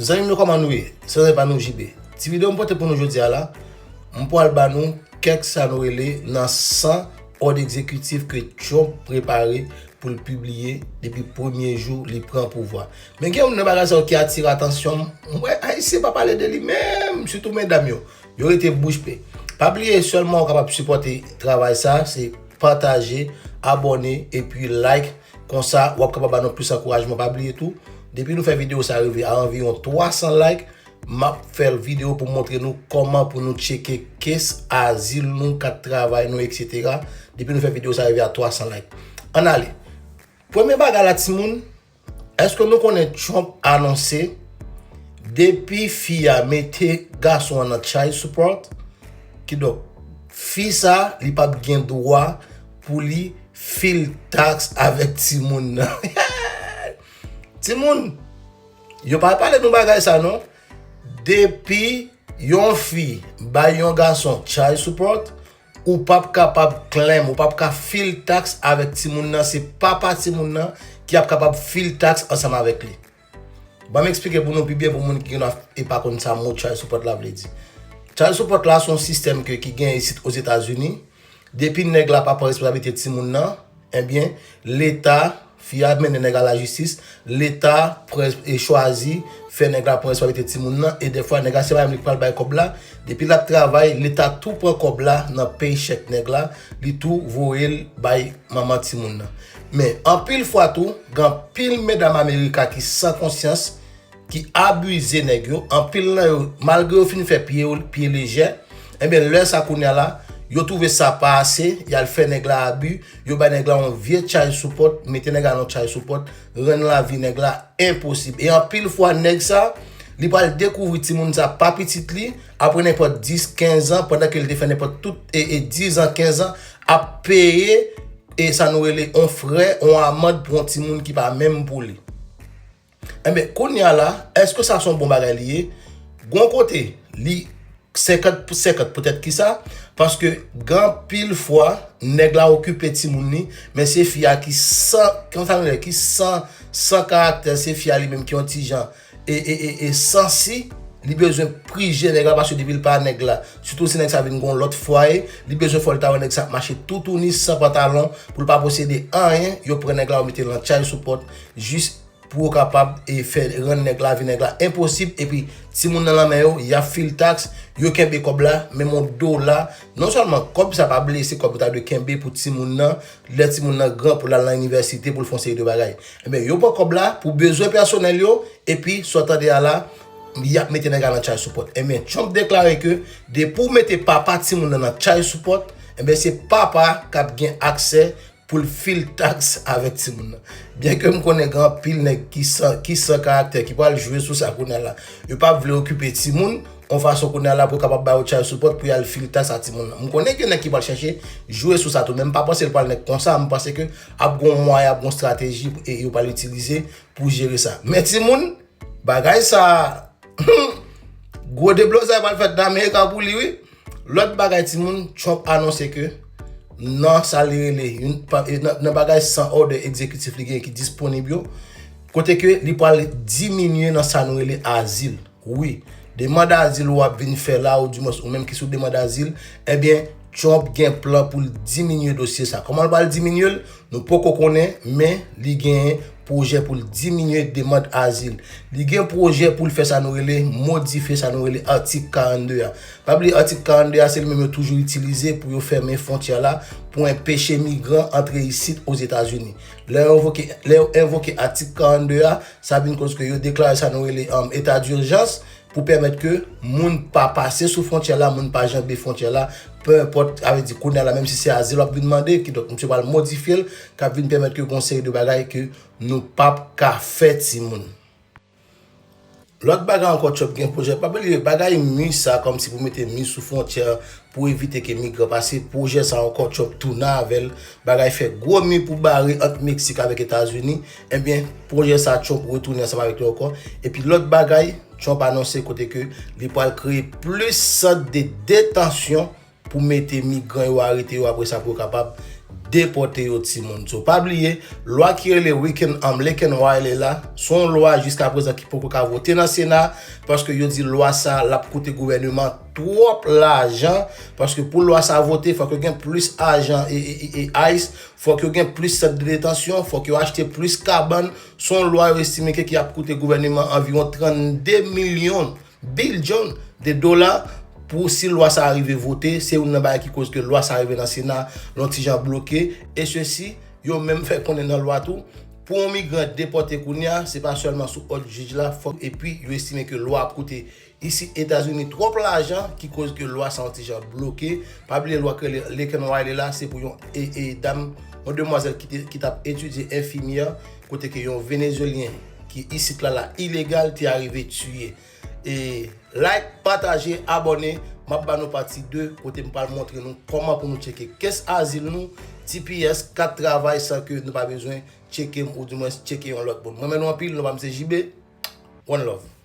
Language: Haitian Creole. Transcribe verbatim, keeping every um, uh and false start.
Zanmi m yo, kòman nou ye? Se zanmi pa nou J B. Ti videyo m pote pou nou jodi a la, m pral ba nou kèk sa nou rele nan san òd egzekitif ke Trump prepare pou l pibliye depi premye jou li pran pouvwa. Men gen youn nan bagay sa yo ki atire atansyon m. M wè Ayisyen pa pale de li menm, sitou medam yo. Yo rete bouch be. Pa bliye sèlman ou kapab sipòte travay sa, se pataje, abòne, epi like. Konsa, w ap kapab ba nou plis ankourajman. Pa bliye tou, depi nou fè videyo sa rive a anviwon twa san like, m ap fè videyo pou montre nou kòman pou nou tcheke case azil nou, kat travay nou, etsetera. Depi nou fè videyo sa rive a twa san like. Ann ale. Premye bagay la, timoun, èske nou konnen Trump anonse depi fi a mete gason an nan child support, kidonk, fi sa, li p ap gen dwa pou li fil taks avèk timoun nan. Timoun, yo pa pale nou bagay sa non. Depi yon fi bay yon gason child support, ou p ap kapab claim, ou p ap ka fil taks avèk timoun nan, se papa timoun nan ki ap kapab fil taks ansanm avèk li. Ban m eksplike pou nou pi byen pou moun ki gen e pa konn sa mo child support la vle di. Child support la se yon sistèm ke, ki gen isit Ozetazini. Depi nèg la pa pran responsablite timoun nan, ebyen, Leta, fi a mennen nèg la lajistis, Leta pran, e chwazi fè nèg la pran responsablite timoun nan, e dèfwa nèg la se pa menm li ki pral bay kòb la. Depi l ap travay, Leta tou pran kòb la nan paycheck nèg la, li tou voye l bay manman timoun nan. Men, anpil fwa tou, gen anpil medam Amerika ki san konsyans, ki abize nèg yo, anpil nan yo, malgre yo fin fè pye, pye lejè, ebyen, lè sa kounye a la, yo twouve sa pa ase, y al fè nèg la abi, yo bay nèg la yon vye child support, mete nèg la nan child support, rann lavi nèg la enposib. E anpil fwa, nèg sa, li pral dekouvri timoun sa pa pitit li, apre nenpòt dis, kenz an, pandan ke li te fè nenpòt tout, e, e diz an, kenz an, ap peye, e sa nou rele yon frè, yon amann pou yon timoun ki pa menm pou li. Enben, kounye a la, èske sa se yon bon bagay li ye? Gon kote, li senkant pou senkant, poutèt ki sa? Paske gen anpil fwa, nèg la okipe timoun li, men se fi a ki san, kòman sa nou rele, ki san, san karaktè, se fi a li menm ki yon ti jan, e, e, e, e sansi, li bezwen prije nèg la, paske depi l pa nèg la, sitou si nèg sa vin gon lòt fwaye, li bezwen fò l ta wè nèg sa ap mache toutouni, san pantalon, pou l pa posede anyen, yo pran nèg la, yo mete l nan child support, jis pou yo kapab, e, fè rann nèg la, vi nèg la enposib, epi timoun nan lanmen yo, y ap fil taks, yo kenbe kòb la, menm yon dola, non sèlman kòb sa pa bliye, se kòb yo ta dwe kenbe pou timoun nan, lè timoun nan gran pou l al nan inivèsite, pou l fè yon seri de bagay. Ebyen, yo pran kòb la pou bezwen pèsonèl yo, epi sa w tande a la, y ap mete nèg la nan child support. Ebyen, Trump deklare ke depi w mete papa timoun nan nan child support, ebyen, se papa k ap gen aksè pou l fil taks avèk timoun nan. Byenke m konnen gen anpil nèg ki san, ki san karaktè, ki pral jwe sou sa kounye a la. Yo p ap vle okipe timoun, yon fason kounye a la pou yo kapab ba yo child support pou y al fil taks a timoun nan. M konnen gen nèg ki pral chèche jwe sou sa tou, men m pa panse l pral nèk konsa, m panse ke ap gon mwayen, ap gon estrateji e yo pral itilize pou jere sa. Men timoun, bagay sa, gwo deblozay pral fèt nan Amerika pou li, wi. Lòt bagay, timoun, Trump anonse ke nan sa li rele, youn pa, e, nan, nan bagay san òdè egzekitif li gen ki disponib yo, kote ke li pral diminye nan sa nou rele azil. Wi, demann azil ou ap vin fè la, oudimwens ou menm ki sou demann azil, ebyen, Trump gen plan pou l diminye dosye sa. Kòman l pral diminye l? Nou poko konnen, men li gen pwojè pou l diminye demann azil. Li gen pwojè pou l fè sa nou rele, modifye sa nou rele atik karannde a. Pa bliye, atik karannde a, se li menm yo toujou itilize pou yo fèmen fwontyè la, pou enpeche migran antre isit Ozetazini. Lè yo envoke, lè yo envoke atik karannde a, sa vin koz ke yo deklare sa nou rele, um, eta dijans, pou pèmèt ke moun pa pase sou fwontyè la, moun pa janbe fwontyè la, pe enpòt, sa vle di kounye a la, menm si se azil w ap vin mande, kidonk misye pral modifye l, k ap vin pèmèt ke gon seri de bagay ke nou p ap ka fè timoun. Lòt bagay ankò, Trump gen pwojè, pa bliye, bagay mi sa, kòmsi pou mete mi sou fwontyè, pou evite ke migran pase, pwojè sa ankò, Trump tounen avè l, bagay fè gwo mi pou bare ant Meksik avèk Etazini, ebyen, pwojè sa, Trump retounen ansanm avèk li ankò. Epi lòt bagay, Trump anonse kote ke li pral kreye plis sant de detansyon pou mete migran yo, arete yo, apre sa pou yo kapab depòte yo timoun. So pa bliye, lwa ki rele Laken, um, Laken Riley la, se yon lwa jiskaprezan ki poko ka vote nan Sena, paske yo di lwa sa l ap koute gouvèneman twòp lajan, paske pou lwa sa vote, fòk yo gen plis ajan e, e, e, e ice, fòk yo gen plis sant de detansyon, fòk yo achte plis kabann. Se yon lwa yo estime ke ki ap koute gouvèneman anviwon trannde milyon, bilyon de dola. Pou si lwa sa rive vote, se youn nan bagay ki koz ke lwa sa rive nan Sena, l on ti jan bloke, e sesi, yo menm fè konnen nan lwa tou, pou yon migran depòte kounye a, se pa sèlman sou òd jij la, fòk, epi yo estime ke lwa ap koute isit Etazini twòp lajan, ki koz ke lwa sa yon ti jan bloke. Pa bliye lwa ke Laken Riley la, se pou yon e, e, dam, yon demwazèl ki te, ki t ap etidye enfimyè, kote ke yon Venezyelyen ki isit la, la ilegal, te arive tiye. E like, pataje, abòne, m ap ba nou pati de, kote m pral montre nou kòman pou nou tcheke kès azil nou, T P S, kat travay, san ke nou pa bezwen tcheke m, oudimwens tcheke yon lòt moun. Mwen renmen nou anpil, non pa m se J B. One love.